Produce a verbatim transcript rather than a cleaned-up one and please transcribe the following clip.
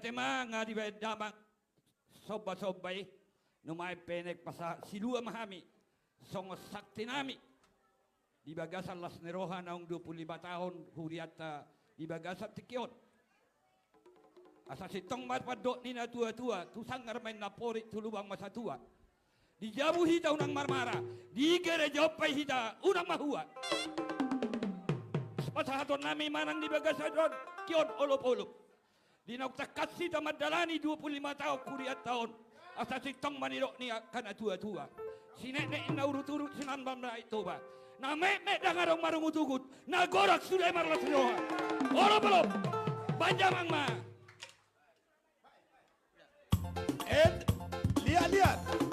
Ema nga dibaen damang somba-somba i, nuaeng pe naeng pasahat silua ma hami songon sakti nami di bagasan las ni roha naung dua pulu lima taon hurianta di bagasan tingki on. Asa sintong ma pandok ni na tua-tua, tu sanggar ma inna porik, tu lubang ma satua. Di jabu hita unang marmara, di gereja on pe hita unang mahua. Pasahaton nami manang di bagasan on tingki on olop-olop. Di naung tangkas hita mandalani dua pulu lima taon hurianta on, asa sintong ma nidok ni angka na tua-tua. Sineknek inna urut-urut, sinambal ma i Toba. Na metmet ndang adong marungut-ungut, na godang sude marlas ni roha. Olop-olop, baen damang ma. Et, liat-liat.